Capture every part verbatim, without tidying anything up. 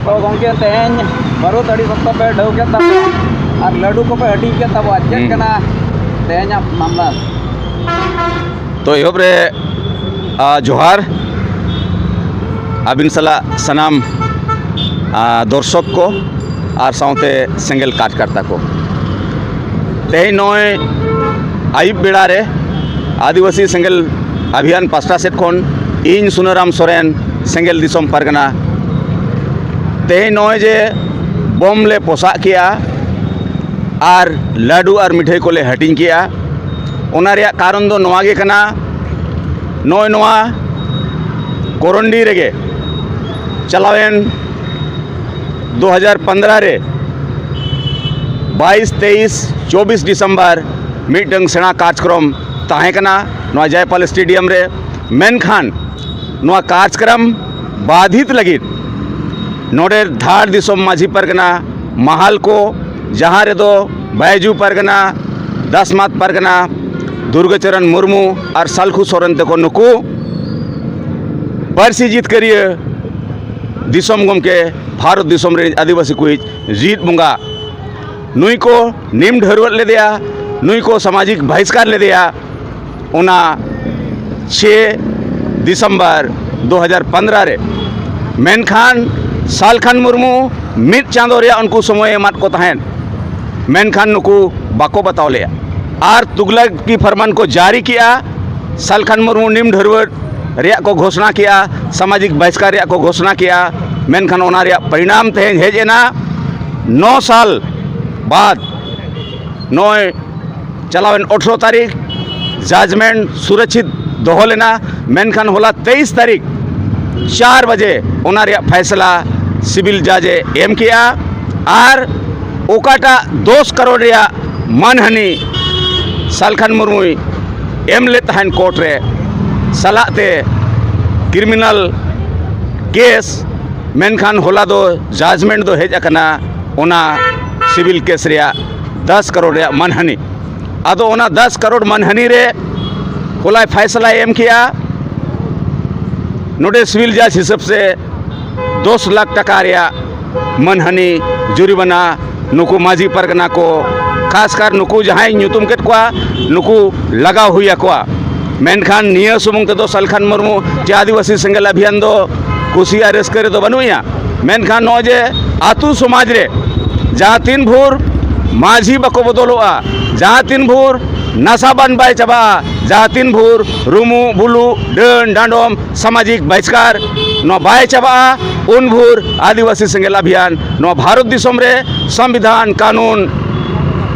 ᱛᱚ ᱜᱚᱢᱠᱮ, ᱛᱮᱦᱮᱧ ᱵᱟᱹᱨᱩᱫ ᱟᱹᱰᱤ ᱥᱚᱠᱛᱚ ᱯᱮ ᱰᱷᱟᱹᱣ ᱠᱮᱫ ᱛᱟᱵᱚᱱᱟ ᱟᱨ ᱞᱟᱹᱰᱩ ᱠᱚᱯᱮ ᱦᱟᱹᱴᱤᱧ ᱠᱮᱫ ᱛᱟᱵᱚᱱᱟ᱾ ᱪᱮᱫ ᱦᱩᱸ᱾ ᱠᱟᱱᱟ ᱛᱮᱦᱮᱧᱟᱜ ᱢᱟᱢᱞᱟ? ᱛᱚ ᱮᱦᱚᱵ ᱨᱮ, ᱟ, ᱡᱚᱦᱟᱨ ᱟᱹᱵᱤᱱ ᱥᱟᱞᱟᱜ ᱥᱟᱱᱟᱢ, ᱟ, ᱫᱚᱨᱥᱚᱠ ᱠᱚ ᱟᱨ ᱥᱟᱶᱛᱮ ᱥᱮᱸᱜᱮᱞ ᱠᱟᱨᱡᱽᱠᱟᱨᱛᱟ ᱠᱚ᱾ ᱛᱮᱦᱮᱧ ᱱᱚᱜᱼᱚᱭ ᱟᱹᱭᱩᱵ ᱵᱮᱲᱟ ᱨᱮ ᱟᱹᱫᱤᱵᱟᱹᱥᱤ ᱥᱮᱸᱜᱮᱞ ᱟᱵᱷᱤᱭᱟᱱ ᱯᱟᱥᱴᱟ ᱥᱮᱫ ᱠᱷᱚᱱ ᱤᱧ ᱥᱩᱱᱟᱹᱨᱟᱢ ᱥᱚᱨᱮᱱ, ᱥᱮᱸᱜᱮᱞ ᱫᱤᱥᱚᱢ ᱯᱟᱨᱜᱟᱱᱟ, ᱛᱮᱦᱮᱧ ᱱᱚᱜᱼᱚᱭ ᱡᱮ ᱵᱚᱢ ᱞᱮ ᱯᱚᱥᱟᱜ ᱠᱮᱜᱼᱟ ᱟᱨ ᱞᱟᱹᱰᱩ ᱟᱨ ᱢᱤᱴᱷᱟᱹᱭ ᱠᱚᱞᱮ ᱦᱟᱹᱴᱤᱧ ᱠᱮᱜᱼᱟ, ᱚᱱᱟ ᱨᱮᱭᱟᱜ ᱠᱟᱨᱚᱱ ᱫᱚ ᱱᱚᱣᱟ ᱜᱮ ᱠᱟᱱᱟ᱾ ᱱᱚᱜᱼᱚᱭ ᱱᱚᱣᱟ ᱠᱚᱨᱚᱱᱰᱤ ᱨᱮᱜᱮ ᱪᱟᱞᱟᱣᱮᱱ ᱫᱩ ᱦᱟᱡᱟᱨ ᱯᱚᱱᱫᱽᱨᱚ ᱨᱮ ᱵᱟᱭᱤᱥ, ᱛᱮᱭᱤᱥ, ᱪᱚᱵᱵᱤᱥ ᱰᱤᱥᱮᱢᱵᱚᱨ ᱢᱤᱫᱴᱟᱝ ᱥᱮᱬᱟ ᱠᱟᱨᱡᱽᱠᱨᱚᱢ ᱛᱟᱦᱮᱸ ᱠᱟᱱᱟ ᱱᱚᱣᱟ ᱡᱚᱭᱯᱟᱞ ᱥᱴᱮᱰᱤᱭᱟᱢ ᱨᱮ᱾ ᱢᱮᱱᱠᱷᱟᱱ ᱱᱚᱣᱟ ᱠᱟᱨᱡᱽᱠᱨᱚᱢ ᱵᱟᱫᱷᱤᱛ ᱞᱟᱹᱜᱤᱫ ᱱᱚᱰᱮ ᱫᱷᱟᱲ ᱫᱤᱥᱚᱢ ᱢᱟᱹᱡᱷᱤ ᱯᱟᱨᱜᱟᱱᱟ ᱢᱟᱦᱟᱞ ᱠᱚ, ᱡᱟᱦᱟᱸ ᱨᱮᱫᱚ ᱵᱟᱭᱡᱩ ᱯᱟᱨᱜᱟᱱᱟ, ᱫᱟᱥᱢᱟᱛ ᱯᱟᱨᱜᱟᱱᱟ, ᱫᱩᱨᱜᱟᱪᱚᱨᱚᱱ ᱢᱩᱨᱢᱩ ᱟᱨ ᱥᱟᱞᱠᱷᱩ ᱥᱚᱨᱮᱱ ᱛᱮᱠᱚ ᱱᱩᱠᱩ ᱯᱟᱹᱨᱥᱤ ᱡᱤᱛᱠᱟᱹᱨᱤᱭᱟᱹ ᱫᱤᱥᱚᱢ ᱜᱚᱢᱠᱮ, ᱵᱷᱟᱨᱚᱛ ᱫᱤᱥᱚᱢ ᱨᱮᱱ ᱟᱹᱫᱤᱵᱟᱹᱥᱤ ᱠᱚᱭᱤᱡ ᱨᱤᱫ ᱵᱚᱸᱜᱟ, ᱱᱩᱭ ᱠᱚ ᱱᱤᱢ ᱰᱷᱟᱹᱨᱣᱟᱹᱜ ᱞᱮᱫᱮᱭᱟ, ᱱᱩᱭ ᱠᱚ ᱥᱟᱢᱟᱡᱤᱠ ᱵᱟᱦᱤᱥᱠᱟᱨ ᱞᱮᱫᱮᱭᱟ, ᱚᱱᱟ ᱪᱷᱮ ᱫᱤᱥᱚᱢᱵᱚᱨ ᱫᱩ ᱦᱟᱡᱟᱨ ᱯᱚᱱᱫᱽᱨᱚ ᱨᱮ᱾ ᱢᱮᱱᱠᱷᱟᱱ ᱥᱟᱞᱠᱷᱟᱱ ᱢᱩᱨᱢᱩ ᱢᱤᱫ ᱪᱟᱸᱫᱚ ᱨᱮᱭᱟᱜ ᱩᱱᱠᱩ ᱥᱚᱢᱚᱭᱮ ᱮᱢᱟᱫ ᱠᱚ ᱛᱟᱦᱮᱸᱫ, ᱢᱮᱱᱠᱷᱟᱱ ᱱᱩᱠᱩ ᱵᱟᱠᱚ ᱵᱟᱛᱟᱣ ᱞᱮᱫᱼᱟ᱾ ᱟᱨ ᱛᱩᱜᱽᱞᱟᱠᱤ ᱯᱷᱟᱨᱢᱟᱱ ᱠᱚ ᱡᱟᱹᱨᱤ ᱠᱮᱜᱼᱟ᱾ ᱥᱟᱞᱠᱷᱟᱱ ᱢᱩᱨᱢᱩ ᱱᱤᱢ ᱰᱷᱟᱹᱨᱣᱟᱹᱜ ᱨᱮᱭᱟᱜ ᱠᱚ ᱜᱷᱳᱥᱱᱟ ᱠᱮᱜᱼᱟ, ᱥᱟᱢᱟᱡᱤᱠ ᱵᱟᱦᱤᱥᱠᱟᱨ ᱨᱮᱭᱟᱜ ᱠᱚ ᱜᱷᱳᱥᱱᱟ ᱠᱮᱜᱼᱟ᱾ ᱢᱮᱱᱠᱷᱟᱱ ᱚᱱᱟ ᱨᱮᱭᱟᱜ ᱯᱚᱨᱤᱱᱟᱢ ᱛᱮᱦᱮᱧ ᱦᱮᱡ ᱮᱱᱟ᱾ ᱱᱚ ᱥᱟᱞ ᱵᱟᱫ ᱱᱚᱜᱼᱚᱭ ᱪᱟᱞᱟᱣᱮᱱ ᱟᱴᱷᱨᱚ ᱛᱟᱹᱨᱤᱠᱷ ᱡᱟᱡᱽᱢᱮᱱᱴ ᱥᱩᱨᱚᱠᱪᱷᱤᱛ ᱫᱚᱦᱚ ᱞᱮᱱᱟ, ᱢᱮᱱᱠᱷᱟᱱ ᱦᱚᱞᱟ ᱛᱮᱭᱤᱥ ᱛᱟᱹᱨᱤᱠᱷ ᱪᱟᱨ ᱵᱟᱡᱮ ᱚᱱᱟ ᱨᱮᱭᱟᱜ ᱯᱷᱟᱭᱥᱟᱞᱟ ᱥᱤᱵᱤᱞ ᱡᱟᱡᱽ ᱮ ᱮᱢ ᱠᱮᱜᱼᱟ᱾ ᱟᱨ ᱚᱠᱟᱴᱟᱜ ᱫᱚᱥ ᱠᱟᱨᱳᱲ ᱨᱮᱭᱟᱜ ᱢᱟᱱᱦᱟᱹᱱᱤ ᱥᱟᱞᱠᱷᱟᱱ ᱢᱩᱨᱢᱩᱭ ᱮᱢ ᱞᱮᱫ ᱛᱟᱦᱮᱱ ᱠᱳᱨᱴ ᱨᱮ, ᱥᱟᱞᱟᱜ ᱛᱮ ᱠᱨᱤᱢᱤᱱᱟᱞ ᱠᱮᱥ, ᱢᱮᱱᱠᱷᱟᱱ ᱦᱚᱞᱟ ᱫᱚ ᱡᱟᱡᱽᱢᱮᱱᱴ ᱫᱚ ᱦᱮᱡ ᱟᱠᱟᱱᱟ ᱚᱱᱟ ᱥᱤᱵᱤᱞ ᱠᱮᱥ ᱨᱮᱭᱟᱜ ᱫᱚᱥ ᱠᱟᱨᱳᱲ ᱨᱮᱭᱟᱜ ᱢᱟᱱᱦᱟᱹᱱᱤ᱾ ᱟᱫᱚ ᱚᱱᱟ ᱫᱚᱥ ᱠᱟᱨᱳᱲ ᱢᱟᱱᱦᱟᱹᱱᱤ ᱨᱮ ᱦᱚᱞᱟᱭ ᱯᱷᱟᱭᱥᱟᱞᱟᱭ ᱮᱢ ᱠᱮᱜᱼᱟ᱾ ᱱᱚᱰᱮ ᱥᱤᱵᱤᱞ ᱡᱟᱡᱽ ᱦᱤᱥᱟᱹᱵ ᱥᱮ ᱫᱚᱥ ᱞᱟᱠᱷ ᱴᱟᱠᱟ ᱨᱮᱭᱟᱜ ᱢᱟᱹᱱᱦᱟᱹᱱᱤ ᱡᱩᱨᱤᱢᱟᱱᱟ ᱱᱩᱠᱩ ᱢᱟᱹᱡᱷᱤ ᱯᱟᱨᱜᱟᱱᱟ ᱠᱚ, ᱠᱷᱟᱥᱠᱟᱨ ᱱᱩᱠᱩ ᱡᱟᱦᱟᱸᱭ ᱧᱩᱛᱩᱢ ᱠᱮᱫ ᱠᱚᱣᱟ, ᱱᱩᱠᱩ ᱞᱟᱜᱟᱣ ᱦᱩᱭ ᱟᱠᱚᱣᱟ᱾ ᱢᱮᱱᱠᱷᱟᱱ ᱱᱤᱭᱟᱹ ᱥᱩᱢᱩᱝ ᱛᱮᱫᱚ ᱥᱟᱞᱠᱷᱟᱱ ᱢᱩᱨᱢᱩ ᱪᱮ ᱟᱹᱫᱤᱵᱟᱹᱥᱤ ᱥᱮᱸᱜᱮᱞ ᱟᱵᱷᱤᱭᱟᱱ ᱫᱚ ᱠᱩᱥᱤ ᱟᱨ ᱨᱟᱹᱥᱠᱟᱹ ᱨᱮᱫᱚ ᱵᱟᱹᱱᱩᱜ ᱮᱭᱟ᱾ ᱢᱮᱱᱠᱷᱟᱱ ᱱᱚᱜᱼᱚᱭ ᱡᱮ ᱟᱹᱛᱩ ᱥᱚᱢᱟᱡᱽ ᱨᱮ ᱡᱟᱦᱟᱸ ᱛᱤᱱ ᱵᱷᱳᱨ ᱢᱟᱹᱡᱷᱤ ᱵᱟᱠᱚ ᱵᱚᱫᱚᱞᱚᱜᱼᱟ, ᱡᱟᱦᱟᱸ ᱛᱤᱱ ᱵᱷᱳᱨ ᱱᱟᱥᱟ ᱵᱟᱱ ᱵᱟᱭ ᱪᱟᱵᱟᱜᱼᱟ, ᱡᱟᱦᱟᱸ ᱛᱤᱱ ᱵᱷᱳᱨ ᱨᱩᱢᱩᱜ ᱵᱩᱞᱩᱜ ᱰᱟᱹᱱ ᱰᱟᱸᱰᱚᱢ ᱥᱟᱢᱟᱡᱤᱠ ᱵᱟᱦᱤᱥᱠᱟᱨ ᱱᱚᱣᱟ ᱵᱟᱭ ᱪᱟᱵᱟᱜᱼᱟ, ᱩᱱ ᱵᱷᱳᱨ ᱟᱹᱫᱤᱵᱟᱹᱥᱤ ᱥᱮᱸᱜᱮᱞ ᱟᱵᱷᱤᱭᱟᱱ ᱱᱚᱣᱟ ᱵᱷᱟᱨᱚᱛ ᱫᱤᱥᱚᱢ ᱨᱮ ᱥᱚᱝᱵᱤᱫᱷᱟᱱ, ᱠᱟᱹᱱᱩᱱ,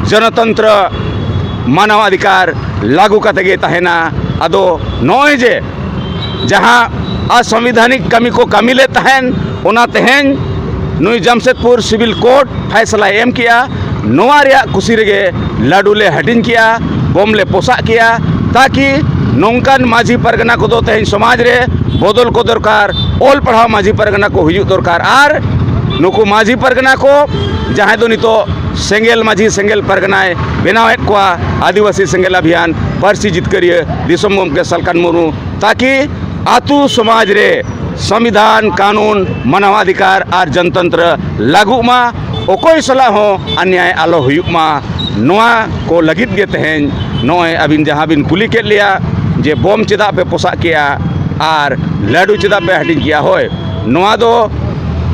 ᱡᱚᱱᱚᱛᱚᱱᱛᱨᱚ, ᱢᱟᱱᱟᱣ ᱚᱫᱷᱤᱠᱟᱨ ᱞᱟᱹᱜᱩ ᱠᱟᱛᱮ ᱜᱮ ᱛᱟᱦᱮᱱᱟ᱾ ᱟᱫᱚ ᱱᱚᱜᱼᱚᱭ ᱡᱮ ᱡᱟᱦᱟᱸ ᱚᱥᱚᱝᱵᱤᱫᱷᱟᱱᱤᱠ ᱠᱟᱹᱢᱤ ᱠᱚ ᱠᱟᱹᱢᱤ ᱞᱮᱫ ᱛᱟᱦᱮᱱ, ᱚᱱᱟ ᱛᱮᱦᱮᱧ ᱱᱩᱭ ᱡᱟᱢᱥᱮᱫᱽᱯᱩᱨ ᱥᱤᱵᱤᱞ ᱠᱳᱨᱴ ᱯᱷᱟᱭᱥᱟᱞᱟᱭ ᱮᱢ ᱠᱮᱜᱼᱟ, ᱱᱚᱣᱟ ᱨᱮᱭᱟᱜ ᱠᱩᱥᱤ ᱨᱮᱜᱮ ᱞᱟᱹᱰᱩ ᱞᱮ ᱦᱟᱹᱴᱤᱧ ᱠᱮᱜᱼᱟ, ᱵᱳᱢ ᱞᱮ ᱯᱚᱥᱟᱜ ᱠᱮᱜᱼᱟ, ᱛᱟᱠᱤ ᱱᱚᱝᱠᱟᱱ ᱢᱟᱹᱡᱷᱤ ᱯᱟᱨᱜᱟᱱᱟ ᱠᱚᱫᱚ ᱛᱮᱦᱮᱧ ᱥᱚᱢᱟᱡᱽ ᱨᱮ ᱵᱚᱫᱚᱞ ᱠᱚ ᱫᱚᱨᱠᱟᱨ, ᱚᱞ ᱯᱟᱲᱦᱟᱣ ᱢᱟᱹᱡᱷᱤ ᱯᱟᱨᱜᱟᱱᱟ ᱠᱚ ᱦᱩᱭᱩᱜ ᱫᱚᱨᱠᱟᱨ᱾ ᱟᱨ ᱱᱩᱠᱩ ᱢᱟᱹᱡᱷᱤ ᱯᱟᱨᱜᱟᱱᱟ ᱠᱚ ᱡᱟᱦᱟᱸᱭ ᱫᱚ ᱱᱤᱛᱚᱜ ᱥᱮᱸᱜᱮᱞ ᱢᱟᱹᱡᱷᱤ ᱥᱮᱸᱜᱮᱞ ᱯᱟᱨᱜᱟᱱᱟᱭ ᱵᱮᱱᱟᱣᱮᱫ ᱠᱚᱣᱟ, ᱟᱹᱫᱤᱵᱟᱹᱥᱤ ᱥᱮᱸᱜᱮᱞ ᱟᱵᱷᱤᱭᱟᱱ ᱯᱟᱹᱨᱥᱤ ᱡᱤᱛᱠᱟᱹᱨᱤᱭᱟᱹ ᱫᱤᱥᱚᱢ ᱜᱚᱢᱠᱮ ᱥᱟᱞᱠᱷᱟᱱ ᱢᱩᱨᱢᱩ, ᱛᱟᱠᱤ ᱟᱹᱛᱩ ᱥᱚᱢᱟᱡᱽ ᱨᱮ ᱥᱚᱝᱵᱤᱫᱷᱟᱱ, ᱠᱟᱹᱱᱩᱱ, ᱢᱟᱱᱟᱣ ᱚᱫᱷᱤᱠᱟᱨ ᱟᱨ ᱡᱚᱱᱛᱚᱱᱛᱨᱚ ᱞᱟᱹᱜᱩᱜ ᱢᱟ, ᱚᱠᱚᱭ ᱥᱟᱞᱟᱜ ᱦᱚᱸ ᱚᱱᱱᱭᱟᱭ ᱟᱞᱚ ᱦᱩᱭᱩᱜ ᱢᱟ᱾ ᱱᱚᱣᱟ ᱠᱚ ᱞᱟᱹᱜᱤᱫ ᱜᱮ ᱛᱮᱦᱮᱧ ᱱᱚᱜᱼᱚᱭ ᱟᱹᱵᱤᱱ ᱡᱟᱦᱟᱸ ᱵᱤᱱ ᱠᱩᱞᱤ ᱠᱮᱫ ᱞᱮᱭᱟ ᱡᱮ ᱵᱳᱢ ᱪᱮᱫᱟᱜ ᱯᱮ ᱯᱚᱥᱟᱜ ᱠᱮᱜᱼᱟ ᱟᱨ ᱞᱟᱹᱰᱩ ᱪᱮᱫᱟᱜ ᱯᱮ ᱦᱟᱹᱴᱤᱧ ᱠᱮᱜᱼᱟ, ᱦᱳᱭ, ᱱᱚᱣᱟ ᱫᱚ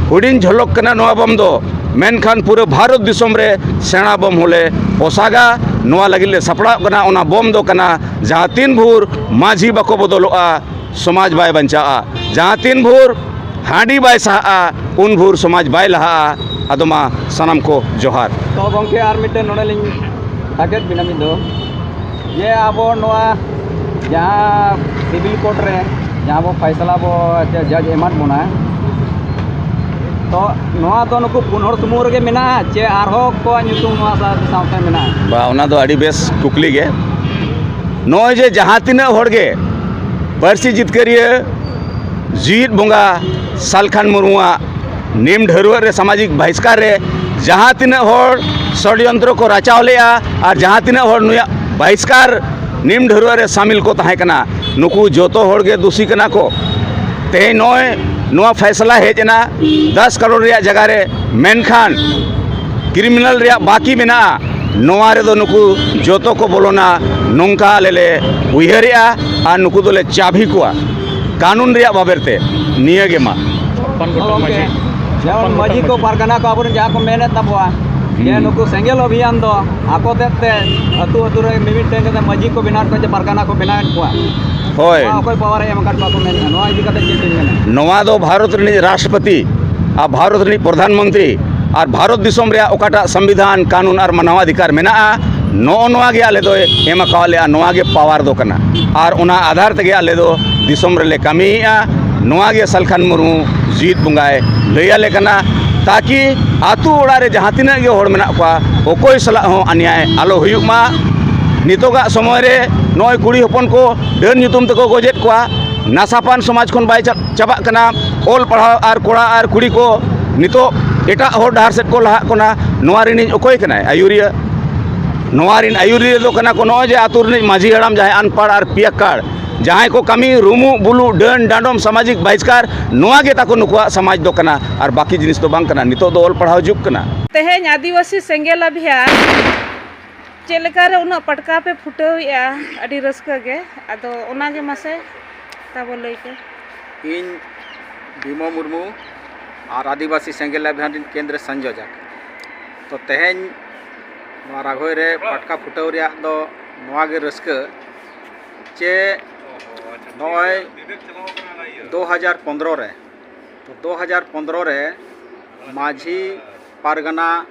ᱦᱩᱰᱤᱧ ᱡᱷᱚᱞᱚᱠ ᱠᱟᱱᱟ ᱱᱚᱣᱟ ᱵᱳᱢ ᱫᱚ, ᱢᱮᱱᱠᱷᱟᱱ ᱯᱩᱨᱟᱹ ᱵᱷᱟᱨᱚᱛ ᱫᱤᱥᱚᱢ ᱨᱮ ᱥᱮᱬᱟ ᱵᱳᱢ ᱦᱚᱸᱞᱮ ᱯᱚᱥᱟᱜᱟ᱾ ᱱᱚᱣᱟ ᱞᱟᱹᱜᱤᱫ ᱞᱮ ᱥᱟᱯᱲᱟᱣ ᱠᱟᱱᱟ᱾ ᱚᱱᱟ ᱵᱳᱢ ᱫᱚ ᱠᱟᱱᱟ ᱡᱟᱦᱟᱸ ᱛᱤᱱ ᱵᱷᱳᱨ ᱢᱟᱹᱡᱷᱤ ᱵᱟᱠᱚ ᱵᱚᱫᱚᱞᱚᱜᱼᱟ, ᱥᱚᱢᱟᱡᱽ ᱵᱟᱭ ᱵᱟᱧᱪᱟᱜᱼᱟ᱾ ᱡᱟᱦᱟᱸ ᱛᱤᱱ ᱵᱷᱳᱨ ᱦᱟᱺᱰᱤ ᱵᱟᱭ ᱥᱟᱦᱟᱜᱼᱟ, ᱩᱱ ᱵᱷᱳᱨ ᱥᱚᱢᱟᱡᱽ ᱵᱟᱭ ᱞᱟᱦᱟᱜᱼᱟ᱾ ᱟᱫᱚ ᱢᱟ ᱥᱟᱱᱟᱢ ᱠᱚ ᱡᱚᱦᱟᱨ᱾ ᱛᱚ ᱜᱚᱢᱠᱮ, ᱟᱨ ᱢᱤᱫᱴᱮᱱ ᱱᱚᱰᱮ ᱞᱤᱧ ᱛᱟᱠᱮᱫ ᱵᱤᱱᱟ ᱢᱤᱫ ᱫᱚ, ᱡᱮ ᱟᱵᱚ ᱱᱚᱣᱟ ᱡᱟᱦᱟᱸ ᱥᱤᱵᱤᱞ ᱠᱳᱨᱴ ᱨᱮ ᱡᱟᱦᱟᱸ ᱵᱚ ᱯᱷᱟᱭᱥᱟᱞᱟ ᱵᱚ ᱡᱟᱡᱽ ᱮᱢᱟᱫ ᱵᱚᱱᱟ, ᱛᱚ ᱱᱚᱣᱟ ᱫᱚ ᱱᱩᱠᱩ ᱯᱩᱱ ᱦᱚᱲ ᱥᱩᱢᱩᱝ ᱨᱮᱜᱮ ᱢᱮᱱᱟᱜᱼᱟ ᱪᱮ ᱟᱨᱦᱚᱸ ᱠᱚᱣᱟᱜ ᱧᱩᱛᱩᱢ ᱱᱚᱣᱟ ᱥᱟᱶ-, ᱥᱟᱶᱛᱮ ᱢᱮᱱᱟᱜᱼᱟ? ᱵᱟ, ᱚᱱᱟ ᱫᱚ ᱟᱹᱰᱤ ᱵᱮᱥ ᱠᱩᱠᱞᱤ ᱜᱮ᱾ ᱱᱚᱜᱼᱚᱭ ᱡᱮ ᱡᱟᱦᱟᱸ ᱛᱤᱱᱟᱹᱜ ᱦᱚᱲ ᱜᱮ ᱯᱟᱹᱨᱥᱤ ᱡᱤᱛᱠᱟᱹᱨᱤᱭᱟᱹ ᱡᱤᱣᱤᱫ ᱵᱚᱸᱜᱟ ᱥᱟᱞᱠᱷᱟᱱ ᱢᱩᱨᱢᱩᱣᱟᱜ ᱱᱤᱢ ᱰᱷᱟᱹᱨᱣᱟᱹᱜ ᱨᱮ ᱥᱟᱢᱟᱡᱤᱠ ᱵᱟᱦᱤᱥᱠᱟᱨ ᱨᱮ ᱡᱟᱦᱟᱸ ᱛᱤᱱᱟᱹᱜ ᱦᱚᱲ ᱥᱚᱰᱭᱚᱱᱛᱨᱚ ᱠᱚ ᱨᱟᱪᱟᱣ ᱞᱮᱜᱼᱟ ᱟᱨ ᱡᱟᱦᱟᱸ ᱛᱤᱱᱟᱹᱜ ᱦᱚᱲ ᱱᱩᱭᱟᱜ ᱵᱟᱦᱤᱥᱠᱟᱨ ᱱᱤᱢ ᱰᱷᱟᱹᱨᱣᱟᱹᱜ ᱨᱮ ᱥᱟᱢᱤᱞ ᱠᱚ ᱛᱟᱦᱮᱸ ᱠᱟᱱᱟ, ᱱᱩᱠᱩ ᱡᱚᱛᱚ ᱦᱚᱲ ᱜᱮ ᱫᱩᱥᱤ ᱠᱟᱱᱟ ᱠᱚ᱾ ᱛᱮᱦᱮᱧ ᱱᱚᱜᱼᱚᱭ ᱱᱚᱣᱟ ᱯᱷᱟᱭᱥᱟᱞᱟ ᱦᱮᱡ ᱮᱱᱟ ᱫᱚᱥ ᱠᱟᱨᱳᱲ ᱨᱮᱭᱟᱜ ᱡᱟᱭᱜᱟ ᱨᱮ, ᱢᱮᱱᱠᱷᱟᱱ ᱠᱨᱤᱢᱤᱱᱟᱞ ᱨᱮᱭᱟᱜ ᱵᱟᱹᱠᱤ ᱢᱮᱱᱟᱜᱼᱟ, ᱱᱚᱣᱟ ᱨᱮᱫᱚ ᱱᱩᱠᱩ ᱡᱚᱛᱚ ᱠᱚ ᱵᱚᱞᱚᱱᱟ, ᱱᱚᱝᱠᱟ ᱟᱞᱮ ᱞᱮ ᱩᱭᱦᱟᱹᱨᱮᱜᱼᱟ ᱟᱨ ᱱᱩᱠᱩ ᱫᱚᱞᱮ ᱪᱟᱹᱵᱷᱤ ᱠᱚᱣᱟ ᱠᱟᱹᱱᱩᱱ ᱨᱮᱭᱟᱜ ᱵᱟᱵᱮᱨ ᱛᱮ᱾ ᱱᱤᱭᱟᱹ ᱜᱮ ᱢᱟ᱾ ᱜᱚᱢᱠᱮ, ᱡᱮᱢᱚᱱ ᱢᱟᱹᱡᱷᱤ ᱠᱚ, ᱯᱟᱨᱜᱟᱱᱟ ᱠᱚ ᱟᱵᱚᱨᱮᱱ ᱡᱟᱦᱟᱸ ᱠᱚ ᱢᱮᱱᱮᱫ ᱛᱟᱵᱚᱣᱟ, ᱡᱮ ᱱᱩᱠᱩ ᱥᱮᱸᱜᱮᱞ ᱚᱵᱷᱤᱭᱟᱱ ᱫᱚ ᱟᱠᱚ ᱛᱮᱫ ᱛᱮ ᱟᱹᱛᱩ ᱟᱹᱛᱩ ᱨᱮ ᱢᱤᱢᱤᱫᱴᱟᱝ ᱠᱟᱛᱮ ᱢᱟᱹᱡᱷᱤ ᱠᱚ ᱵᱮᱱᱟᱣᱮᱫ ᱠᱚᱣᱟ, ᱡᱮ ᱯᱟᱨᱜᱟᱱᱟ ᱠᱚ ᱵᱮᱱᱟᱣᱮᱫ ᱠᱚᱣᱟ᱾ ᱦᱳᱭ᱾ ᱱᱚᱣᱟ ᱚᱠᱚᱭ ᱯᱟᱣᱟᱨ ᱮ ᱮᱢ ᱟᱠᱟᱫ ᱠᱚᱣᱟ ᱠᱚ ᱢᱮᱱᱮᱫᱼᱟ, ᱱᱚᱣᱟ ᱤᱫᱤ ᱠᱟᱛᱮ ᱪᱮᱫ ᱵᱤᱱ ᱢᱮᱱᱟ? ᱱᱚᱣᱟ ᱫᱚ ᱵᱷᱟᱨᱚᱛ ᱨᱤᱱᱤᱡ ᱨᱟᱥᱴᱨᱚᱯᱚᱛᱤ ᱟᱨ ᱵᱷᱟᱨᱚᱛ ᱨᱤᱱᱤᱡ ᱯᱨᱚᱫᱷᱟᱱ ᱢᱚᱱᱛᱨᱤ ᱟᱨ ᱵᱷᱟᱨᱚᱛ ᱫᱤᱥᱚᱢ ᱨᱮᱭᱟᱜ ᱚᱠᱟᱴᱟᱜ ᱥᱚᱝᱵᱤᱫᱷᱟᱱ, ᱠᱟᱹᱱᱩᱱ ᱟᱨ ᱢᱟᱱᱟᱣ ᱚᱫᱷᱤᱠᱟᱨ ᱢᱮᱱᱟᱜᱼᱟ, ᱱᱚᱜᱼᱚ ᱱᱚᱣᱟ ᱜᱮ ᱟᱞᱮ ᱫᱚᱭ ᱮᱢ ᱟᱠᱟᱣᱟᱫ ᱞᱮᱭᱟ, ᱱᱚᱣᱟ ᱜᱮ ᱯᱟᱣᱟᱨ ᱫᱚ ᱠᱟᱱᱟ᱾ ᱟᱨ ᱚᱱᱟ ᱟᱫᱷᱟᱨ ᱛᱮᱜᱮ ᱟᱞᱮ ᱫᱚ ᱫᱤᱥᱚᱢ ᱨᱮᱞᱮ ᱠᱟᱹᱢᱤᱭᱮᱫᱼᱟ᱾ ᱱᱚᱣᱟ ᱜᱮ ᱥᱟᱞᱠᱷᱟᱱ ᱢᱩᱨᱢᱩ ᱡᱤᱣᱤᱫ ᱵᱚᱸᱜᱟᱭ ᱞᱟᱹᱭ ᱟᱞᱮ ᱠᱟᱱᱟ, ᱛᱟᱠᱤ ᱟᱛᱳ ᱚᱲᱟᱜ ᱨᱮ ᱡᱟᱦᱟᱸ ᱛᱤᱱᱟᱹᱜ ᱜᱮ ᱦᱚᱲ ᱢᱮᱱᱟᱜ ᱠᱚᱣᱟ, ᱚᱠᱚᱭ ᱥᱟᱞᱟᱜ ᱦᱚᱸ ᱚᱱᱱᱭᱟᱭ ᱟᱞᱚ ᱦᱩᱭᱩᱜ ᱢᱟ᱾ ᱱᱤᱛᱚᱜᱟᱜ ᱥᱚᱢᱚᱭ ᱨᱮ ᱱᱚᱜᱼᱚᱭ ᱠᱩᱲᱤ ᱦᱚᱯᱚᱱ ᱠᱚ ᱰᱟᱹᱱ ᱧᱩᱛᱩᱢ ᱛᱮᱠᱚ ᱜᱚᱡᱮᱫ ᱠᱚᱣᱟ, ᱱᱟᱥᱟᱯᱟᱱ ᱥᱚᱢᱟᱡᱽ ᱠᱷᱚᱱ ᱵᱟᱭ ᱪᱟ-, ᱪᱟᱵᱟᱜ ᱠᱟᱱᱟ᱾ ᱚᱞ ᱯᱟᱲᱦᱟᱣ ᱟᱨ ᱠᱚᱲᱟ ᱟᱨ ᱠᱩᱲᱤ ᱠᱚ ᱱᱤᱛᱚᱜ ᱮᱴᱟᱜ ᱦᱚᱨ ᱰᱟᱦᱟᱨ ᱥᱮᱫ ᱠᱚ ᱞᱟᱦᱟᱜ ᱠᱟᱱᱟ᱾ ᱱᱚᱣᱟ ᱨᱤᱱᱤᱡ ᱚᱠᱚᱭ ᱠᱟᱱᱟᱭ ᱟᱹᱭᱩᱨᱤᱭᱟᱹ? ᱱᱚᱣᱟ ᱨᱤᱱ ᱟᱹᱭᱩᱨᱤᱭᱟᱹ ᱫᱚ ᱠᱟᱱᱟ ᱠᱚ ᱱᱚᱜᱼᱚᱭ ᱡᱮ ᱟᱛᱳ ᱨᱤᱱᱤᱡ ᱢᱟᱹᱡᱷᱤ ᱦᱟᱲᱟᱢ, ᱡᱟᱦᱟᱸᱭ ᱟᱱᱯᱟᱲ ᱟᱨ ᱯᱤᱭᱟᱠᱟᱲ, ᱡᱟᱦᱟᱸᱭ ᱠᱚ ᱠᱟᱹᱢᱤ ᱨᱩᱢᱩᱜ ᱵᱩᱞᱩᱜ ᱰᱟᱹᱱ ᱰᱟᱸᱰᱚᱢ ᱥᱟᱢᱟᱡᱤᱠ ᱵᱟᱦᱤᱥᱠᱟᱨ, ᱱᱚᱣᱟ ᱜᱮ ᱛᱟᱠᱚ ᱱᱩᱠᱩᱣᱟᱜ ᱥᱚᱢᱟᱡᱽ ᱫᱚ ᱠᱟᱱᱟ, ᱟᱨ ᱵᱟᱹᱠᱤ ᱡᱤᱱᱤᱥ ᱫᱚ ᱵᱟᱝ ᱠᱟᱱᱟ᱾ ᱱᱤᱛᱚᱜ ᱫᱚ ᱚᱞ ᱯᱟᱲᱦᱟᱣ ᱡᱩᱜᱽ ᱠᱟᱱᱟ᱾ ᱛᱮᱦᱮᱧ ᱟᱹᱫᱤᱵᱟᱹᱥᱤ ᱥᱮᱸᱜᱮᱞ ᱟᱵᱷᱤᱭᱟᱱ ᱪᱮᱫ ᱞᱮᱠᱟᱨᱮ ᱩᱱᱟᱹᱜ ᱯᱟᱴᱠᱟ ᱯᱮ ᱯᱷᱩᱴᱟᱹᱣᱮᱜᱼᱟ? ᱟᱹᱰᱤ ᱨᱟᱹᱥᱠᱟᱹ ᱜᱮ᱾ ᱟᱫᱚ ᱚᱱᱟᱜᱮ ᱢᱟᱥᱮ ᱛᱟᱵᱚ ᱞᱟᱹᱭ ᱯᱮ᱾ ᱤᱧ ᱵᱷᱤᱢᱚ ᱢᱩᱨᱢᱩ ᱟᱨ ᱟᱹᱫᱤᱵᱟᱹᱥᱤ ᱥᱮᱸᱜᱮᱞ ᱟᱵᱷᱤᱭᱟᱱ ᱨᱤᱱ ᱠᱮᱱᱫᱨᱚ ᱥᱚᱝᱡᱳᱡᱚᱠ᱾ ᱛᱚ ᱛᱮᱦᱮᱧ ᱱᱚᱣᱟ ᱨᱟᱜᱷᱚᱭ ᱨᱮ ᱯᱟᱴᱠᱟ ᱯᱷᱩᱴᱟᱹᱣ ᱨᱮᱭᱟᱜ ᱫᱚ ᱱᱚᱣᱟ ᱜᱮ ᱨᱟᱹᱥᱠᱟᱹ ᱪᱮ ᱱᱚᱜᱼᱚᱭ ᱫᱩ ᱦᱟᱡᱟᱨ ᱯᱚᱱᱫᱽᱨᱚ ᱨᱮ, ᱛᱚ ᱫᱩ ᱦᱟᱡᱟᱨ ᱯᱚᱱᱫᱽᱨᱚ ᱨᱮ ᱢᱟᱹᱡᱷᱤ ᱯᱟᱨᱜᱟᱱᱟ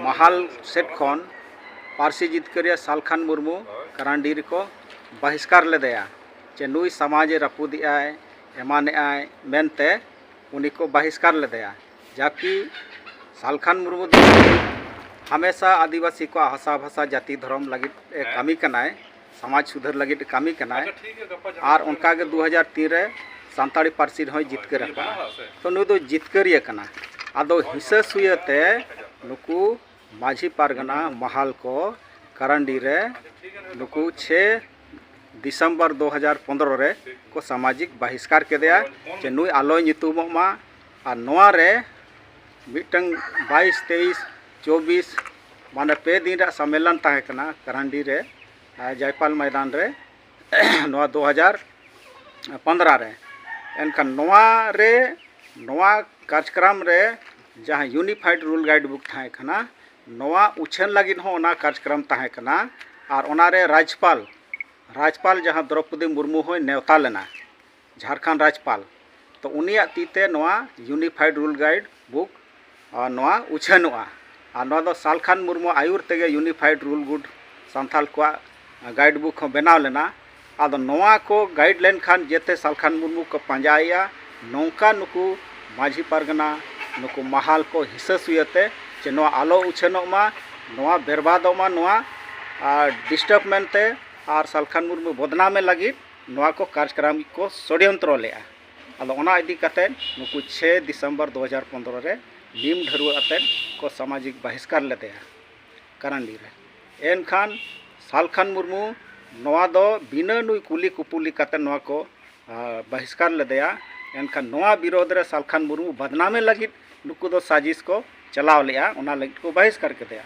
ᱢᱟᱦᱟᱞ ᱥᱮᱫ ᱠᱷᱚᱱ ᱯᱟᱹᱨᱥᱤ ᱡᱤᱛᱠᱟᱹᱨᱤᱭᱟᱹ ᱥᱟᱞᱠᱷᱟᱱ ᱢᱩᱨᱢᱩ ᱠᱟᱨᱟᱱᱰᱤ ᱨᱮᱠᱚ ᱵᱟᱦᱤᱥᱠᱟᱨ ᱞᱮᱫᱮᱭᱟ᱾ ᱪᱮ ᱱᱩᱭ ᱥᱚᱢᱟᱡᱽ ᱮ ᱨᱟᱹᱯᱩᱫᱮᱜᱼᱟᱭ, ᱮᱢᱟᱱᱮᱜᱼᱟᱭ ᱢᱮᱱᱛᱮ ᱩᱱᱤ ᱠᱚ ᱵᱟᱦᱤᱥᱠᱟᱨ ᱞᱮᱫᱮᱭᱟ᱾ ᱡᱟᱠᱤ ᱥᱟᱞᱠᱷᱟᱱ ᱢᱩᱨᱢᱩ ᱫᱚ ᱦᱟᱢᱮᱥᱟ ᱟᱹᱫᱤᱵᱟᱹᱥᱤ ᱠᱚᱣᱟᱜ ᱦᱟᱥᱟ ᱵᱷᱟᱥᱟ ᱡᱟᱹᱛᱤ ᱫᱷᱚᱨᱚᱢ ᱞᱟᱹᱜᱤᱫ ᱮ ᱠᱟᱹᱢᱤ ᱠᱟᱱᱟᱭ, ᱥᱚᱢᱟᱡᱽ ᱥᱩᱫᱷᱟᱹᱨ ᱞᱟᱹᱜᱤᱫ ᱮ ᱠᱟᱹᱢᱤ ᱠᱟᱱᱟᱭ᱾ ᱟᱨ ᱚᱱᱠᱟᱜᱮ ᱫᱩ ᱦᱟᱡᱟᱨ ᱛᱤᱱ ᱨᱮ ᱥᱟᱱᱛᱟᱲᱤ ᱯᱟᱹᱨᱥᱤ ᱨᱮᱦᱚᱸᱭ ᱡᱤᱛᱠᱟᱹᱨ ᱟᱠᱟᱱᱟ᱾ ᱛᱚ ᱱᱩᱭ ᱫᱚ ᱡᱤᱛᱠᱟᱹᱨᱤᱭᱟᱹ ᱠᱟᱱᱟ᱾ ᱟᱫᱚ ᱦᱤᱥᱟᱹ ᱥᱩᱭᱟᱹ ᱛᱮ ᱱᱩᱠᱩ ᱢᱟᱹᱡᱷᱤ ᱯᱟᱨᱜᱟᱱᱟ ᱢᱟᱦᱟᱞ ᱠᱚ ᱠᱟᱨᱟᱱᱰᱤ ᱨᱮ ᱱᱩᱠᱩ ᱪᱷᱮ ᱫᱤᱥᱚᱢᱵᱚᱨ ᱫᱩ ᱦᱟᱡᱟᱨ ᱯᱚᱱᱫᱽᱨᱚ ᱨᱮ ᱠᱚ ᱥᱟᱢᱟᱡᱤᱠ ᱵᱟᱦᱤᱥᱠᱟᱨ ᱠᱮᱫᱮᱭᱟ ᱡᱮ ᱱᱩᱭ ᱟᱞᱚᱭ ᱧᱩᱛᱩᱢᱚᱜ ᱢᱟ᱾ ᱟᱨ ᱱᱚᱣᱟ ᱨᱮ ᱢᱤᱫᱴᱟᱝ ᱵᱟᱭᱤᱥ, ᱛᱮᱭᱤᱥ, ᱪᱚᱵᱵᱤᱥ, ᱢᱟᱱᱮ ᱯᱮ ᱫᱤᱱ ᱨᱮᱭᱟᱜ ᱥᱚᱢᱢᱮᱞᱚᱱ ᱛᱟᱦᱮᱸ ᱠᱟᱱᱟ ᱠᱟᱨᱟᱱᱰᱤ ᱨᱮ, ᱟᱨ ᱡᱟᱭᱯᱟᱞ ᱢᱚᱭᱫᱟᱱ ᱨᱮ, ᱱᱚᱣᱟ ᱫᱩ ᱦᱟᱡᱟᱨ ᱯᱚᱱᱫᱽᱨᱚ ᱨᱮ᱾ ᱮᱱᱠᱷᱟᱱ ᱱᱚᱣᱟ ᱨᱮ, ᱱᱚᱣᱟ ᱠᱟᱨᱡᱽᱠᱨᱚᱢ ᱨᱮ ᱡᱟᱦᱟᱸ Unified Rule Guide Book ᱛᱟᱦᱮᱸ ᱠᱟᱱᱟ, ᱱᱚᱣᱟ ᱩᱪᱷᱟᱹᱱ ᱞᱟᱹᱜᱤᱫ ᱦᱚᱸ ᱚᱱᱟ ᱠᱟᱨᱡᱽᱠᱨᱚᱢ ᱛᱟᱦᱮᱸ ᱠᱟᱱᱟ᱾ ᱟᱨ ᱚᱱᱟᱨᱮ ᱨᱟᱡᱽᱯᱟᱞ, ᱨᱟᱡᱽᱯᱟᱞ ᱡᱟᱦᱟᱸ ᱫᱨᱚᱯᱚᱫᱤ ᱢᱩᱨᱢᱩ ᱦᱚᱸᱭ ᱱᱮᱣᱛᱟ ᱞᱮᱱᱟ, ᱡᱷᱟᱲᱠᱷᱚᱸᱰ ᱨᱟᱡᱽᱯᱟᱞ᱾ ᱛᱚ ᱩᱱᱤᱭᱟᱜ ᱛᱤ ᱛᱮ ᱱᱚᱣᱟ Unified Rule Guide Book, ᱟᱨ ᱱᱚᱣᱟ ᱩᱪᱷᱟᱹᱱᱚᱜᱼᱟ᱾ ᱟᱨ ᱱᱚᱣᱟ ᱫᱚ ᱥᱟᱞᱠᱷᱟᱱ ᱢᱩᱨᱢᱩ ᱟᱹᱭᱩᱨ ᱛᱮᱜᱮ Unified Rule Guide ᱥᱟᱱᱛᱟᱞ ᱠᱚᱣᱟᱜ guide book ᱦᱚᱸ ᱵᱮᱱᱟᱣ ᱞᱮᱱᱟ᱾ ᱟᱫᱚ ᱱᱚᱣᱟ ᱠᱚ guide ᱞᱮᱱᱠᱷᱟᱱ ᱡᱮᱛᱮ ᱥᱟᱞᱠᱷᱟᱱ ᱢᱩᱨᱢᱩ ᱠᱚ ᱯᱟᱸᱡᱟᱭᱮᱭᱟ, ᱱᱚᱝᱠᱟ ᱱᱩᱠᱩ ᱢᱟᱹᱡᱷᱤ ᱯᱟᱨᱜᱟᱱᱟ, ᱱᱩᱠᱩ ᱢᱟᱦᱟᱞ ᱠᱚ ᱦᱤᱥᱟᱹ ᱥᱩᱭᱟᱹᱛᱮ ᱡᱮ ᱱᱚᱣᱟ ᱟᱞᱚ ᱩᱪᱷᱟᱹᱱᱚᱜ ᱢᱟ, ᱱᱚᱣᱟ ᱵᱮᱨᱵᱟᱫᱚᱜ ᱢᱟ, ᱱᱚᱣᱟ, ᱟᱨ, disturb ᱢᱮᱱᱛᱮ, ᱟᱨ ᱥᱟᱞᱠᱷᱟᱱ ᱢᱩᱨᱢᱩ ᱵᱚᱫᱱᱟᱢᱮ ᱞᱟᱹᱜᱤᱫ ᱱᱚᱣᱟ ᱠᱚ ᱠᱟᱨᱡᱽᱠᱨᱚᱢ ᱠᱚ ᱥᱚᱲᱭᱚᱱᱛᱨᱚ ᱞᱮᱜᱼᱟ᱾ ᱟᱫᱚ ᱚᱱᱟ ᱤᱫᱤ ᱠᱟᱛᱮ ᱱᱩᱠᱩ ᱪᱷᱮᱭ ᱫᱤᱥᱚᱢᱵᱚᱨ ᱫᱩ ᱦᱟᱡᱟᱨ ᱯᱚᱱᱫᱽᱨᱚ ᱨᱮ ᱱᱤᱢ ᱰᱷᱟᱹᱨᱣᱟᱹᱜ ᱟᱛᱮᱫ ᱠᱚ ᱥᱟᱢᱟᱡᱤᱠ ᱵᱟᱦᱤᱥᱠᱟᱨ ᱞᱮᱫᱮᱭᱟ ᱠᱟᱨᱟᱱᱰᱤ ᱨᱮ᱾ ᱮᱱᱠᱷᱟᱱ ᱥᱟᱞᱠᱷᱟᱱ ᱢᱩᱨᱢᱩ ᱱᱚᱣᱟ ᱫᱚ ᱵᱤᱱᱟᱹ ᱱᱩᱭ ᱠᱩᱞᱤ ᱠᱩᱯᱩᱞᱤ ᱠᱟᱛᱮ ᱱᱚᱣᱟ ᱠᱚ, ᱟᱨ, ᱵᱟᱦᱤᱥᱠᱟᱨ ᱞᱮᱫᱮᱭᱟ᱾ ᱮᱱᱠᱷᱟᱱ ᱱᱚᱣᱟ ᱵᱤᱨᱳᱫᱷ ᱨᱮ ᱥᱟᱞᱠᱷᱟᱱ ᱢᱩᱨᱢᱩ ᱵᱟᱫᱱᱟᱢᱮ ᱞᱟᱹᱜᱤᱫ ᱱᱩᱠᱩ ᱫᱚ ᱥᱟᱡᱤᱥ ᱠᱚ ᱪᱟᱞᱟᱣ ᱞᱮᱜᱼᱟ, ᱚᱱᱟ ᱞᱟᱹᱜᱤᱫ ᱠᱚ ᱵᱟᱦᱤᱥᱠᱟᱨ ᱠᱮᱫᱮᱭᱟ᱾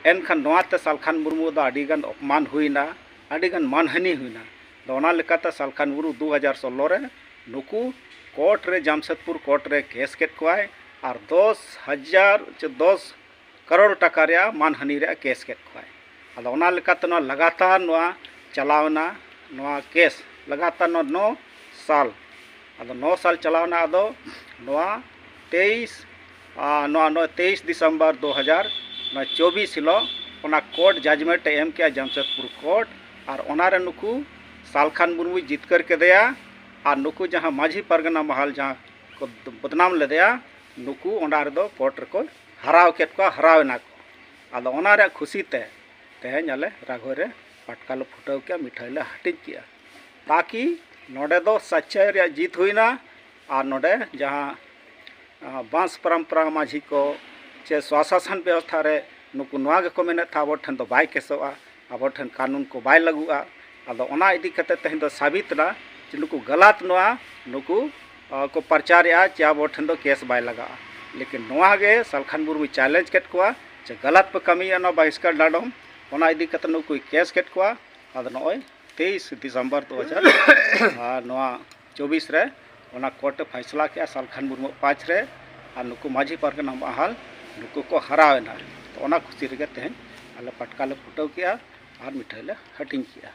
ᱮᱱᱠᱷᱟᱱ ᱱᱚᱣᱟᱛᱮ ᱥᱟᱞᱠᱷᱟᱱ ᱢᱩᱨᱢᱩ ᱫᱚ ᱟᱹᱰᱤᱜᱟᱱ ᱚᱯᱢᱟᱱ ᱦᱩᱭᱱᱟ, ᱟᱹᱰᱤᱜᱟᱱ ᱢᱟᱱᱦᱟᱹᱱᱤ ᱦᱩᱭᱱᱟ᱾ ᱟᱫᱚ ᱚᱱᱟ ᱞᱮᱠᱟᱛᱮ ᱥᱟᱞᱠᱷᱟᱱ ᱢᱩᱨᱢᱩ ᱫᱩ ᱦᱟᱡᱟᱨ ᱥᱳᱞᱞᱳ ᱨᱮ ᱱᱩᱠᱩ ᱠᱳᱨᱴ ᱨᱮ, ᱡᱟᱢᱥᱮᱫᱽᱯᱩᱨ ᱠᱳᱨᱴ ᱨᱮ ᱠᱮᱥ ᱠᱮᱫ ᱠᱚᱣᱟᱭ ᱟᱨ ᱫᱚᱥ ᱦᱟᱡᱟᱨ ᱪᱮ ᱫᱚᱥ ᱠᱟᱨᱳᱲ ᱴᱟᱠᱟ ᱨᱮᱭᱟᱜ ᱢᱟᱱᱦᱟᱹᱱᱤ ᱨᱮᱭᱟᱜ ᱠᱮᱥ ᱠᱮᱫ ᱠᱚᱣᱟᱭ᱾ ᱟᱫᱚ ᱚᱱᱟ ᱞᱮᱠᱟᱛᱮ ᱱᱚᱣᱟ ᱞᱟᱜᱟᱛᱟᱨ ᱱᱚᱣᱟ ᱪᱟᱞᱟᱣᱱᱟ, ᱱᱚᱣᱟ ᱠᱮᱥ ᱞᱟᱜᱟᱛᱟᱨ ᱱᱚᱣᱟ ᱱᱚ ᱥᱟᱞ, ᱟᱫᱚ ᱱᱚ ᱥᱟᱞ ᱪᱟᱞᱟᱣᱱᱟ᱾ ᱟᱫᱚ ᱱᱚᱣᱟ ᱛᱮᱭᱤᱥ, ᱟᱨ ᱱᱚᱣᱟ, ᱱᱚᱣᱟ ᱛᱮᱭᱤᱥ ᱰᱤᱥᱮᱢᱵᱚᱨ ᱫᱩ ᱦᱟᱡᱟᱨ ᱪᱚᱵᱵᱤᱥ ᱦᱤᱞᱳᱜ ᱚᱱᱟ ᱠᱳᱨᱴ ᱡᱟᱡᱽᱢᱮᱱᱴ ᱮ ᱮᱢ ᱠᱮᱜᱼᱟ, ᱡᱟᱢᱥᱮᱫᱽᱯᱩᱨ ᱠᱳᱨᱴ᱾ ᱟᱨ ᱚᱱᱟᱨᱮ ᱱᱩᱠᱩ ᱥᱟᱞᱠᱷᱟᱱ ᱢᱩᱨᱢᱩᱭ ᱡᱤᱛᱠᱟᱹᱨ ᱠᱮᱫᱮᱭᱟ᱾ ᱟᱨ ᱱᱩᱠᱩ ᱡᱟᱦᱟᱸ ᱢᱟᱹᱡᱷᱤ ᱯᱟᱨᱜᱟᱱᱟ ᱢᱟᱦᱟᱞ ᱡᱟᱦᱟᱸ ᱠᱚ ᱵᱚᱫᱱᱟᱢ ᱞᱮᱫᱮᱭᱟ, ᱱᱩᱠᱩ ᱚᱱᱟ ᱨᱮᱫᱚ ᱠᱳᱨᱴ ᱨᱮᱠᱚ ᱦᱟᱨᱟᱣ ᱠᱮᱫ ᱠᱚᱣᱟ, ᱦᱟᱨᱟᱣ ᱮᱱᱟ ᱠᱚ᱾ ᱟᱫᱚ ᱚᱱᱟ ᱨᱮᱭᱟᱜ ᱠᱷᱩᱥᱤ ᱛᱮ ᱛᱮᱦᱮᱧ ᱟᱞᱮ ᱨᱟᱜᱷᱚᱭ ᱨᱮ ᱯᱟᱴᱠᱟ ᱞᱮ ᱯᱷᱩᱴᱟᱹᱣ ᱠᱮᱜᱼᱟ, ᱢᱤᱴᱷᱟᱹᱭ ᱞᱮ ᱦᱟᱹᱴᱤᱧ ᱠᱮᱜᱼᱟ, ᱛᱟᱠᱤ ᱱᱚᱰᱮ ᱫᱚ ᱥᱟᱪᱪᱟᱭ ᱨᱮᱭᱟᱜ ᱡᱤᱛ ᱦᱩᱭᱱᱟ᱾ ᱟᱨ ᱱᱚᱰᱮ ᱡᱟᱦᱟᱸ, ᱟᱸ, ᱵᱟᱸᱥ ᱯᱚᱨᱚᱢᱯᱚᱨᱟ ᱢᱟᱹᱡᱷᱤ ᱠᱚ ᱪᱮ ᱥᱣᱟᱥᱟᱥᱚᱱ ᱵᱮᱵᱚᱥᱛᱷᱟ ᱨᱮ ᱱᱩᱠᱩ ᱱᱚᱣᱟ ᱜᱮᱠᱚ ᱢᱮᱱᱮᱫ ᱛᱟᱦᱮᱸ, ᱟᱵᱚ ᱴᱷᱮᱱ ᱫᱚ ᱵᱟᱭ ᱠᱮᱥᱚᱜᱼᱟ, ᱟᱵᱚ ᱴᱷᱮᱱ ᱠᱟᱹᱱᱩᱱ ᱠᱚ ᱵᱟᱭ ᱞᱟᱹᱜᱩᱜᱼᱟ, ᱟᱫᱚ ᱚᱱᱟ ᱤᱫᱤ ᱠᱟᱛᱮ ᱛᱮᱦᱮᱧ ᱫᱚ ᱥᱟᱵᱤᱛ ᱮᱱᱟ ᱡᱮ ᱱᱩᱠᱩ ᱜᱟᱞᱟᱛ ᱱᱚᱣᱟ ᱱᱩᱠᱩ, ᱟ, ᱠᱚ ᱯᱨᱚᱪᱟᱨᱮᱜᱼᱟ ᱪᱮ ᱟᱵᱚ ᱴᱷᱮᱱ ᱫᱚ ᱠᱮᱥ ᱵᱟᱭ ᱞᱟᱜᱟᱜᱼᱟ᱾ ᱞᱮᱠᱤᱱ ᱱᱚᱣᱟ ᱜᱮ ᱥᱟᱞᱠᱷᱟᱱ ᱢᱩᱨᱢᱩᱭ ᱪᱮᱞᱮᱧᱡᱽ ᱠᱮᱫ ᱠᱚᱣᱟ ᱡᱮ ᱜᱟᱞᱟᱛ ᱯᱮ ᱠᱟᱹᱢᱤᱭᱮᱫᱼᱟ ᱱᱚᱣᱟ ᱵᱟᱦᱤᱥᱠᱟᱨ ᱰᱟᱸᱰᱚᱢ, ᱚᱱᱟ ᱤᱫᱤ ᱠᱟᱛᱮ ᱱᱩᱠᱩᱭ ᱠᱮᱥ ᱠᱮᱫ ᱠᱚᱣᱟ᱾ ᱟᱫᱚ ᱱᱚᱜᱼᱚᱭ ᱛᱮᱭᱤᱥ ᱰᱤᱥᱮᱢᱵᱚᱨ ᱫᱩ ᱦᱟᱡᱟᱨ ᱟᱨ ᱱᱚᱣᱟ ᱪᱚᱵᱵᱤᱥ ᱨᱮ ᱚᱱᱟ ᱠᱳᱨᱴ ᱮ ᱯᱷᱟᱭᱥᱟᱞᱟ ᱠᱮᱜᱼᱟ ᱥᱟᱞᱠᱷᱟᱱ ᱢᱩᱨᱢᱩ ᱯᱟᱸᱪ ᱨᱮ, ᱟᱨ ᱱᱩᱠᱩ ᱢᱟᱹᱡᱷᱤ ᱯᱟᱨᱜᱟᱱᱟ ᱢᱟᱦᱟᱞ ᱱᱩᱠᱩ ᱠᱚ ᱦᱟᱨᱟᱣ ᱮᱱᱟ᱾ ᱛᱚ ᱚᱱᱟ ᱠᱷᱩᱥᱤ ᱨᱮᱜᱮ ᱛᱮᱦᱮᱧ ᱟᱞᱮ ᱯᱟᱴᱠᱟ ᱞᱮ ᱯᱷᱩᱴᱟᱹᱣ ᱠᱮᱜᱼᱟ ᱟᱨ ᱢᱤᱴᱷᱟᱹᱭ ᱞᱮ ᱦᱟᱹᱴᱤᱧ ᱠᱮᱜᱼᱟ᱾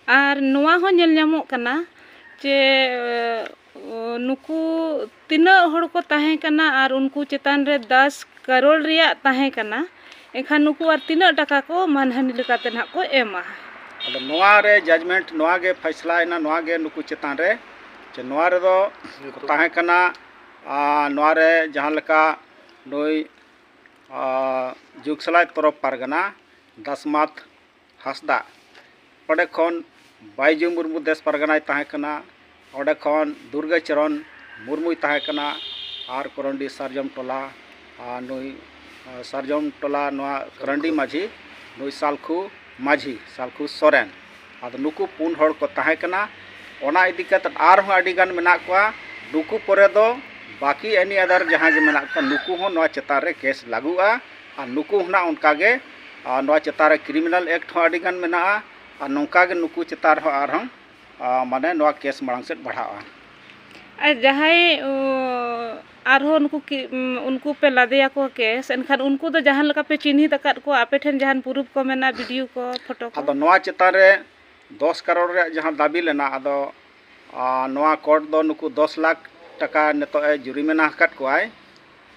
ᱟᱨ ᱱᱚᱣᱟ ᱦᱚᱸ ᱧᱮᱞ ᱧᱟᱢᱚᱜ ᱠᱟᱱᱟ ᱡᱮ ᱱᱩᱠᱩ ᱛᱤᱱᱟᱹᱜ ᱦᱚᱲ ᱠᱚ ᱛᱟᱦᱮᱸ ᱠᱟᱱᱟ ᱟᱨ ᱩᱱᱠᱩ ᱪᱮᱛᱟᱱ ᱨᱮ ᱫᱟᱥ ᱠᱟᱨᱳᱲ ᱨᱮᱭᱟᱜ ᱛᱟᱦᱮᱸ ᱠᱟᱱᱟ, ᱮᱱᱠᱷᱟᱱ ᱱᱩᱠᱩ ᱟᱨ ᱛᱤᱱᱟᱹᱜ ᱴᱟᱠᱟ ᱠᱚ ᱢᱟᱱᱦᱟᱹᱱᱤ ᱞᱮᱠᱟᱛᱮ ᱱᱟᱦᱟᱜ ᱠᱚ ᱮᱢᱟ? ᱟᱫᱚ ᱱᱚᱣᱟ ᱨᱮ ᱡᱟᱡᱽᱢᱮᱱᱴ ᱱᱚᱣᱟ ᱜᱮ ᱯᱷᱟᱭᱥᱞᱟ ᱮᱱᱟ, ᱱᱚᱣᱟ ᱜᱮ ᱱᱩᱠᱩ ᱪᱮᱛᱟᱱ ᱨᱮ, ᱡᱮ ᱱᱚᱣᱟ ᱨᱮᱫᱚ ᱠᱚ ᱛᱟᱦᱮᱸ ᱠᱟᱱᱟ, ᱟᱨ ᱱᱚᱣᱟ ᱨᱮ ᱡᱟᱦᱟᱸ ᱞᱮᱠᱟ ᱱᱩᱭ, ᱟᱨ, ᱡᱩᱜᱽᱥᱟᱞᱟᱭ ᱛᱚᱨᱚᱯ ᱯᱟᱨᱜᱟᱱᱟ ᱫᱟᱥᱢᱟᱛ ᱦᱟᱸᱥᱫᱟ, ᱚᱸᱰᱮ ᱠᱷᱚᱱ ᱵᱟᱭᱡᱩ ᱢᱩᱨᱢᱩ ᱫᱮᱥ ᱯᱟᱨᱜᱟᱱᱟᱭ ᱛᱟᱦᱮᱸ ᱠᱟᱱᱟ, ᱚᱸᱰᱮ ᱠᱷᱚᱱ ᱫᱩᱨᱜᱟᱹ ᱪᱚᱨᱚᱱ ᱢᱩᱨᱢᱩᱭ ᱛᱟᱦᱮᱸ ᱠᱟᱱᱟ, ᱟᱨ ᱠᱚᱨᱚᱱᱰᱤ ᱥᱟᱨᱡᱚᱢ ᱴᱚᱞᱟ, ᱟᱨ ᱱᱩᱭ, ᱟᱨ ᱥᱟᱨᱡᱚᱢ ᱴᱚᱞᱟ ᱱᱚᱣᱟ ᱠᱚᱨᱚᱱᱰᱤ ᱢᱟᱹᱡᱷᱤ, ᱱᱩᱭ ᱥᱟᱞᱠᱷᱩ ᱢᱟᱹᱡᱷᱤ, ᱥᱟᱞᱠᱷᱩ ᱥᱚᱨᱮᱱ᱾ ᱟᱫᱚ ᱱᱩᱠᱩ ᱯᱩᱱ ᱦᱚᱲ ᱠᱚ ᱛᱟᱦᱮᱸ ᱠᱟᱱᱟ᱾ ᱚᱱᱟ ᱤᱫᱤ ᱠᱟᱛᱮ ᱟᱨᱦᱚᱸ ᱟᱹᱰᱤ ᱜᱟᱱ ᱢᱮᱱᱟᱜ ᱠᱚᱣᱟ᱾ ᱱᱩᱠᱩ ᱯᱚᱨᱮ ᱫᱚ ᱵᱟᱹᱠᱤ ᱮᱱᱤ ᱟᱫᱟᱨ ᱡᱟᱦᱟᱸ ᱜᱮ ᱢᱮᱱᱟᱜ ᱠᱚᱣᱟ, ᱱᱩᱠᱩ ᱦᱚᱸ ᱱᱚᱣᱟ ᱪᱮᱛᱟᱱ ᱨᱮ ᱠᱮᱥ ᱞᱟᱹᱜᱩᱜᱼᱟ᱾ ᱟᱨ ᱱᱩᱠᱩ ᱦᱚᱸ ᱱᱟᱜ ᱚᱱᱠᱟ ᱜᱮ, ᱟᱨ ᱱᱚᱣᱟ ᱪᱮᱛᱟᱱ ᱨᱮ ᱠᱨᱤᱢᱤᱱᱟᱞ ᱮᱠᱴ ᱦᱚᱸ ᱟᱹᱰᱤ ᱜᱟᱱ ᱢᱮᱱᱟᱜᱼᱟ᱾ ᱟᱨ ᱱᱚᱝᱠᱟ ᱜᱮ ᱱᱩᱠᱩ ᱪᱮᱛᱟᱱ ᱨᱮᱦᱚᱸ ᱟᱨᱦᱚᱸ, ᱟᱨ, ᱢᱟᱱᱮ ᱱᱚᱣᱟ ᱠᱮᱥ ᱢᱟᱲᱟᱝ ᱥᱮᱫ ᱵᱟᱲᱦᱟᱜᱼᱟ᱾ ᱟᱨ ᱡᱟᱦᱟᱸᱭ, ᱚ, ᱟᱨᱦᱚᱸ ᱱᱩᱠᱩ ᱠᱤ-, ᱩᱢ, ᱩᱱᱠᱩ ᱯᱮ ᱞᱟᱫᱮᱭᱟᱠᱚ ᱠᱮᱥ, ᱮᱱᱠᱷᱟᱱ ᱩᱱᱠᱩ ᱫᱚ ᱡᱟᱦᱟᱸ ᱞᱮᱠᱟ ᱯᱮ ᱪᱤᱱᱦᱤᱛ ᱟᱠᱟᱫ ᱠᱚᱣᱟ, ᱟᱯᱮ ᱴᱷᱮᱱ ᱡᱟᱦᱟᱱ ᱯᱩᱨᱩᱯ ᱠᱚ ᱢᱮᱱᱟᱜᱼᱟ, ᱵᱷᱤᱰᱤᱭᱳ ᱠᱚ, ᱯᱷᱳᱴᱳ ᱠᱚ? ᱟᱫᱚ ᱱᱚᱣᱟ ᱪᱮᱛᱟᱱ ᱨᱮ ᱫᱚᱥ ᱠᱟᱨᱳᱲ ᱨᱮᱭᱟᱜ ᱡᱟᱦᱟᱸ ᱫᱟᱹᱵᱤ ᱞᱮᱱᱟ, ᱟᱫᱚ, ᱟᱨ, ᱱᱚᱣᱟ ᱠᱳᱨᱴ ᱫᱚ ᱱᱩᱠᱩ ᱫᱚᱥ ᱞᱟᱠᱷ ᱴᱟᱠᱟ ᱱᱤᱛᱚᱜ ᱮ ᱡᱩᱨᱤᱢᱟᱱᱟ ᱟᱠᱟᱫ ᱠᱚᱣᱟᱭ᱾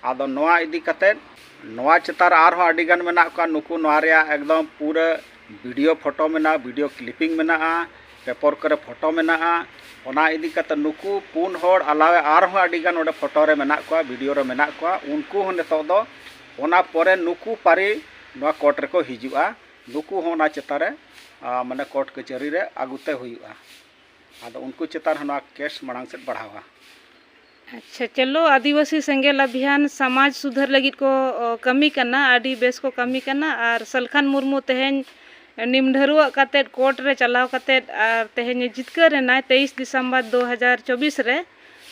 ᱟᱫᱚ ᱱᱚᱣᱟ ᱤᱫᱤ ᱠᱟᱛᱮ ᱱᱚᱣᱟ ᱪᱮᱛᱟᱱ ᱨᱮ ᱟᱨᱦᱚᱸ ᱟᱹᱰᱤ ᱜᱟᱱ ᱢᱮᱱᱟᱜ ᱠᱚᱣᱟ᱾ ᱱᱩᱠᱩ ᱱᱚᱣᱟ ᱨᱮᱭᱟᱜ ᱮᱠᱫᱚᱢ ᱯᱩᱨᱟᱹ ᱵᱷᱤᱰᱤᱭᱳ ᱯᱷᱳᱴᱳ ᱢᱮᱱᱟᱜᱼᱟ, ᱵᱷᱤᱰᱤᱭᱳ ᱠᱞᱤᱯᱤᱝ ᱢᱮᱱᱟᱜᱼᱟ, ᱯᱮᱯᱟᱨ ᱠᱚᱨᱮ ᱯᱷᱳᱴᱳ ᱢᱮᱱᱟᱜᱼᱟ᱾ ᱚᱱᱟ ᱤᱫᱤ ᱠᱟᱛᱮ ᱱᱩᱠᱩ ᱯᱩᱱ ᱦᱚᱲ ᱟᱞᱟᱣᱮ ᱟᱨᱦᱚᱸ ᱟᱹᱰᱤ ᱜᱟᱱ ᱚᱸᱰᱮ ᱯᱷᱳᱴᱳ ᱨᱮ ᱢᱮᱱᱟᱜ ᱠᱚᱣᱟ, ᱵᱷᱤᱰᱤᱭᱳ ᱨᱮ ᱢᱮᱱᱟᱜ ᱠᱚᱣᱟ᱾ ᱩᱱᱠᱩ ᱦᱚᱸ ᱱᱤᱛᱚᱜ ᱫᱚ ᱚᱱᱟ ᱯᱚᱨᱮ ᱱᱩᱠᱩ ᱯᱟᱹᱨᱤ ᱱᱚᱣᱟ ᱠᱳᱨᱴ ᱨᱮᱠᱚ ᱦᱤᱡᱩᱜᱼᱟ᱾ ᱱᱩᱠᱩ ᱦᱚᱸ ᱚᱱᱟ ᱪᱮᱛᱟᱱ ᱨᱮ, ᱟ, ᱢᱟᱱᱮ ᱠᱳᱨᱴ ᱠᱟᱹᱪᱷᱟᱹᱨᱤ ᱨᱮ ᱟᱹᱜᱩ ᱛᱮ ᱦᱩᱭᱩᱜᱼᱟ᱾ ᱟᱫᱚ ᱩᱱᱠᱩ ᱪᱮᱛᱟᱱ ᱦᱚᱸ ᱱᱚᱣᱟ ᱠᱮᱥ ᱢᱟᱲᱟᱝ ᱥᱮᱫ ᱵᱟᱲᱦᱟᱣᱟ᱾ ᱟᱪᱪᱷᱟ, ᱪᱚᱞᱚ, ᱟᱹᱫᱤᱵᱟᱹᱥᱤ ᱥᱮᱸᱜᱮᱞ ᱟᱵᱷᱤᱭᱟᱱ ᱥᱚᱢᱟᱡᱽ ᱥᱩᱫᱷᱟᱹᱨ ᱞᱟᱹᱜᱤᱫ ᱠᱚ, ᱚ, ᱠᱟᱹᱢᱤ ᱠᱟᱱᱟ, ᱟᱹᱰᱤ ᱵᱮᱥ ᱠᱚ ᱠᱟᱹᱢᱤ ᱠᱟᱱᱟ᱾ ᱟᱨ ᱥᱟᱞᱠᱷᱟᱱ ᱢᱩᱨᱢᱩ ᱛᱮᱦᱮᱧ ᱱᱤᱢ ᱰᱷᱟᱹᱨᱣᱟᱹᱜ ᱠᱟᱛᱮᱫ, ᱠᱳᱨᱴ ᱨᱮ ᱪᱟᱞᱟᱣ ᱠᱟᱛᱮᱫ ᱟᱨ ᱛᱮᱦᱮᱧ ᱮ ᱡᱤᱛᱠᱟᱹᱨ ᱮᱱᱟᱭ ᱛᱮᱭᱤᱥ ᱰᱤᱥᱮᱢᱵᱚᱨ ᱫᱩ ᱦᱟᱡᱟᱨ ᱪᱚᱵᱵᱤᱥ ᱨᱮ᱾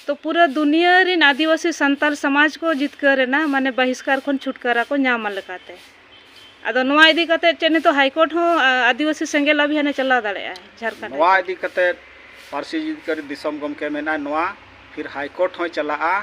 ᱛᱚ ᱯᱩᱨᱟᱹ ᱫᱩᱱᱤᱭᱟᱹ ᱨᱤᱱ ᱟᱹᱫᱤᱵᱟᱹᱥᱤ ᱥᱟᱱᱛᱟᱲ ᱥᱚᱢᱟᱡᱽ ᱠᱚ ᱡᱤᱛᱠᱟᱹᱨ ᱮᱱᱟ, ᱢᱟᱱᱮ ᱵᱟᱦᱤᱥᱠᱟᱨ ᱠᱷᱚᱱ ᱪᱷᱩᱴᱠᱟᱨᱟ ᱠᱚ ᱧᱟᱢᱟ ᱞᱮᱠᱟᱛᱮ᱾ ᱟᱫᱚ ᱱᱚᱣᱟ ᱤᱫᱤ ᱠᱟᱛᱮᱫ ᱪᱮᱫ ᱱᱤᱛᱚᱜ ᱦᱟᱭᱠᱳᱨᱴ ᱦᱚᱸ, ᱟ, ᱟᱹᱫᱤᱵᱟᱹᱥᱤ ᱥᱮᱸᱜᱮᱞ ᱚᱵᱷᱤᱭᱟᱱᱮ ᱪᱟᱞᱟᱣ ᱫᱟᱲᱮᱭᱟᱜᱼᱟ ᱡᱷᱟᱲᱠᱷᱚᱸᱰ ᱱᱚᱣᱟ ᱦᱟᱭᱠᱳᱨᱴ? ᱤᱫᱤ ᱠᱟᱛᱮᱫ ᱯᱟᱹᱨᱥᱤ ᱡᱤᱛᱠᱟᱹᱨᱤᱡ ᱫᱤᱥᱚᱢ ᱜᱚᱢᱠᱮ ᱢᱮᱱᱟᱭ, ᱱᱚᱣᱟ ᱯᱷᱤᱨ ᱦᱟᱭᱠᱳᱨᱴ ᱦᱚᱸᱭ ᱪᱟᱞᱟᱜᱼᱟ᱾